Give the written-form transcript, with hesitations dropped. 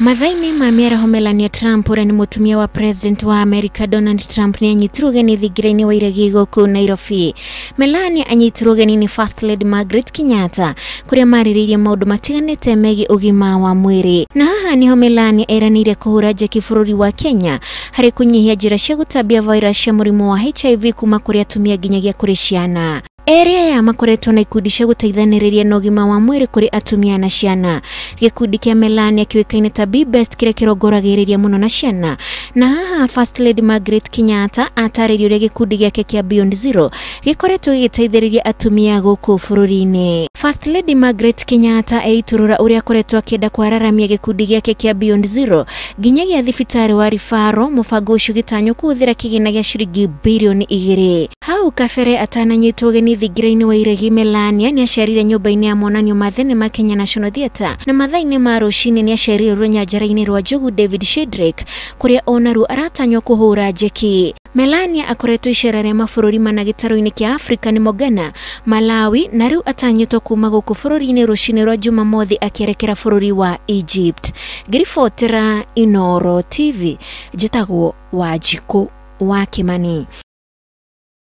Mathaa-inĩ ma mĩaraho Melania Trump ũrĩa nĩ mũtumia wa President wa America Donald Trump nĩ anyitirwo ũgeni thingira-inĩ wa iregi gũkũ Nairobi. Melania anyitirwo ũgeni nĩ First Lady Margaret Kenyatta kũrĩa marĩrĩirie maũndũ matiganĩte megiĩ ũgima wa mwĩrĩ. Na haha niho Melania eranĩire kũhũra njeki bũrũri wa Kenya harĩ kũnyihia njĩra cia gũtambia virus cia mũrimũ wa HIV kuma kũrĩ atumia nginyagia kũrĩ ciana. Erĩ aya makoretwo na ikundi cia gũteithanĩrĩria na ũgima wa mwĩrĩ kũrĩ atumia na ciana. Gĩkundi kĩa Melania kĩũĩkaine ta Be Best kĩrĩa kĩrongoragĩrĩria mũno na ciana. Na haha First Lady Margaret Kenyatta atarĩria ũrĩa gĩkundi gĩake kĩa Beyond Zero gĩkoretwo gĩgĩteithĩrĩria atumia gũkũ bũrũri-inĩ. First Lady Margaret Kenyatta eitũrũra ũrĩa akoretwo akĩenda kwararamia gĩkundi gĩake kĩa Beyond Zero nginyagia thibitarĩ wa Rifaro, mũbango ũcio ũgĩtanywo kũhũthĩra kĩgĩna gĩa ciringi birioni 2. Hau kabere atananyitwo ũgeni thingira-inĩ wa iregi, Melania nĩacerire nyũmba-inĩ ya monanio ma thenema Kenya National Theatre, na mathaa-inĩ ma rũcinĩ nĩacerire rũnyanjara-inĩ rwa Njogu David Sheldrick kũrĩa onaruo aratanywo kũhũra njeki. Melania akoretwo icera rĩa mabũrũri mana gĩtarũ-inĩ kĩa Afrika nĩmo Ghana, Malawi na rĩu atanyĩtwo kuma gũkũ bũrũri-inĩ rũcinĩ rwa Jumamothi akĩerekera bũrũri wa Egypt. Ngĩribotera Inooro TV, njĩtagwo Wanjikũ wa Kimani.